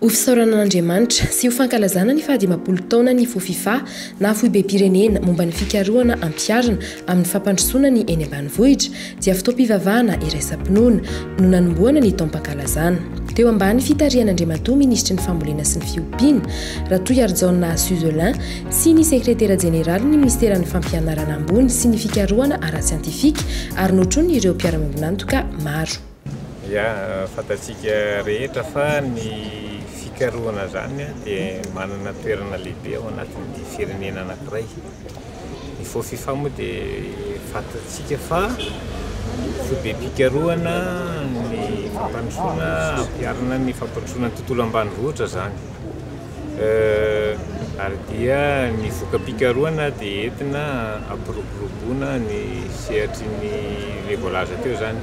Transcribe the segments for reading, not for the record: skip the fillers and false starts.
Ho fisaorana an'Andriamanitra sy ho fankalazana ny fahadimampolo taonan'ny Fofifa na Foibem-pirenena momba ny fikarohana ampiharina amin'ny fampandrosoana ny eny ambanivohitra dia fotoam-pivavahana iraisam-pinoana no nanombohana ny taom-pankalazana. Teo ambany fitarihan'Andriamatoa Minisitry ny Fambolena sy ny Fiompiana, Ratohiarijaona Suzelin sy ny Sekretera Jeneralin'ny Minisiteran'ny Fampianarana ambony sy ny Fikarohana ara-tsiantifika ary notronin'ireo mpiara-miombon'antoka maro. Ya, fantatsika rehetra fa ny fikarohana izany dia manana toerana lehibe ao anatin'ny firenena anankiray. Ny FOFIFA moa dia fantatsika fa foibem-pikarohana ny fampandrosoana, ampiharina ny fampandrosoana ny tontolo ambanivohitra izany. Ary dia ny voka-pikarohana dia entina hampiroboroboana ny sehatry ny ilay voalaza teo izany.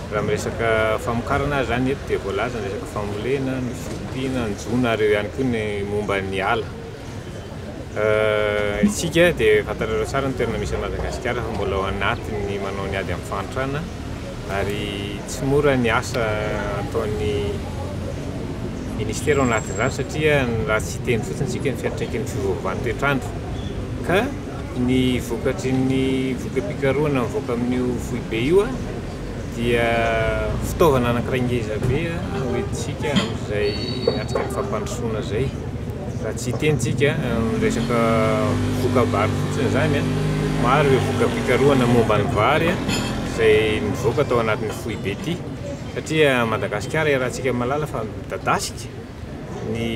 Raha miresaka famokarana aza izany eto dia voalaza ny resaka fambolena, ny fiompiana, ny jono ary eo ihany koa ny momba ny ala. Isika dia fantatrareo tsara ny toerana misy an'i Madagasikara fa mbola ao anatin'ny manao ny ady amin'ny fahantrana ary tsy mora ny asa ataon'ny ministera ao anatin'izany satria raha tsy hiteny fotsiny isika ny fiantraikan'ny fiovaovan'ny toetr'andro ka Ny vokatry ny voka-pikarohana mivoaka amin'io foibe io dia fitaovana anankiray ngeza be hoentintsika amin'izay atrika ny fampandrosoana izay. Raha tsy hiteny tsika miresaka voka-bary fotsiny izany, maro ireo voka-pikarohana momba ny vary izay nivoaka tao anatin'ny foibe ity satria Madagasikara iarahantsika mahalala fa midadasika ny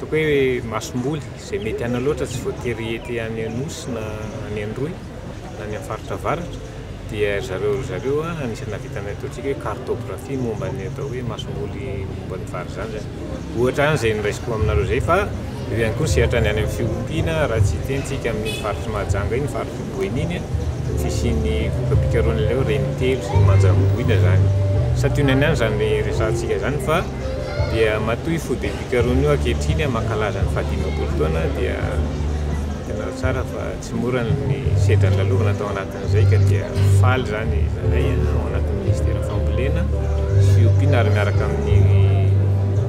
ataoko hoe masomboly. Izay mety any loatra tsy voatery hety any Anosy na any Androy na any amin'ny faritra avaratra dia ry zareo ry zareo anisan'ny nahavita ny ataontsika hoe cartographie momba ny atao hoe masomboly momba ny vary izany izany. Ohatra ihany izay noraisiko aminareo izay fa eo ihany koa ny sehatra ny any amin'ny fiompiana raha tsy hiteny tsika amin'iny faritr'i Mahajanga iny, faritr'i Boeny iny, ny fisian'ny voka-pikarohana ilay hoe renitelo sy ny manjamboina izany. Santionany ihany izany resahantsika izany fa dia matoa io foibem-pikarohana io ankehitriny mankalaza ny fahadimampolo taona dia tena tsara fa tsy mora ny sedra nolalovana tao anatin'izay ka dia faly izany izahay ao anatin'ny minisiteran'ny fambolena sy fiompiana ary miaraka amin'ny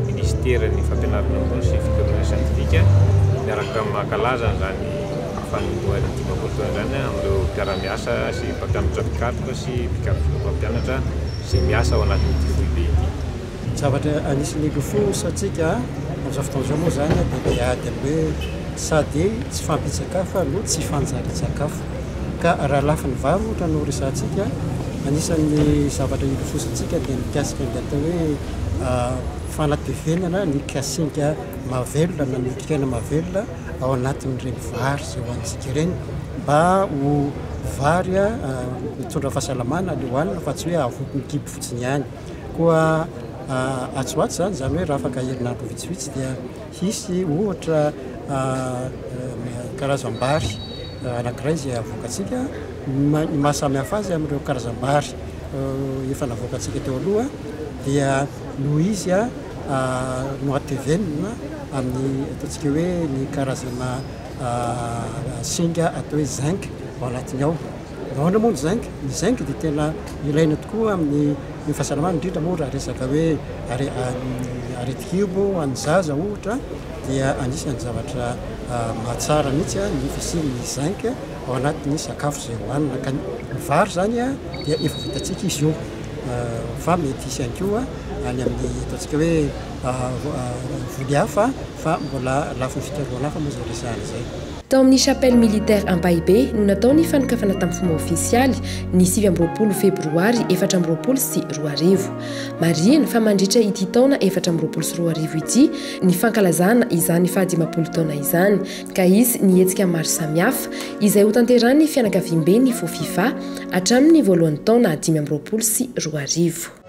minisiteran'ny fampianarana ambony sy fikarohana siantifika miaraka mankalaza an'izany fanombohan'ny 50 taona izany amin'ireo mpiara-miasa sy mpampianatra mpikaroka sy mpikaroka mpampianatra izay miasa ao anatin'ity foibe ity. Zavatra anisan'ny ilofosantsika amin'izao fotoana izao moa izany dia ilay ady amin'ny hoe sady tsy fahampian-tsakafo no tsy fanjarian-tsakafo. Ka raha lafiny vary ohatra no resahantsika, anisan'ny zavatra ilofosantsika dia ny mikasika an'ilay atao hoe fanatevenana ny kasinga mahavelona na ny otrikaina mahavelona ao anatin'ireny vary izay hohanintsika ireny mba ho vary mitondra fahasalamana ilay hohanina fa tsy hoe hahavoky ny kibo fotsiny ihany. Koa atsy ho atsy izany, izany hoe raha afaka herinandro vitsivitsy dia hisy ohatra karazam-bary anankiray izay avoakantsika. Ny maha samy hafa azy amin'ireo karazam-bary efa navoakantsika teo aloha dia noho izy nohatevenina amin'ny ataontsika hoe ny karazana singa atao hoe zinc ao anatiny ao. Nahoana moa ny zinc? Ny zinc dia tena ilaina tokoa amin'ny ny fahasalamana, indrindra moa raha resaka hoe aretin-kibo ho an'ny zaza ohatra dia anisan'ny zavatra mahatsara mihitsy ny fisian'ny zinc ao anatin'ny sakafo izay hohanina. Ka ny vary izany dia efa vitantsika izy io fa mety hisy ihany koa any amin'ny ataontsika hoe voly hafa fa mbola lafiny fikarohana hafa moa izay resahana izay. Tao amin'ny Chapelle Militaire Ampahibe no natao ny fanokafana tamin'ny fomba ofisialy ny 29 febroary 2024. Marihina fa mandritra ity taona 2024 ity ny fankalazana izany fahadimampolo taona izany ka hisy ny hetsika maro samihafa izay hotanterahin'ny fianakaviamben'ny Fofifa hatramin'ny voalohan'ny taona 2025.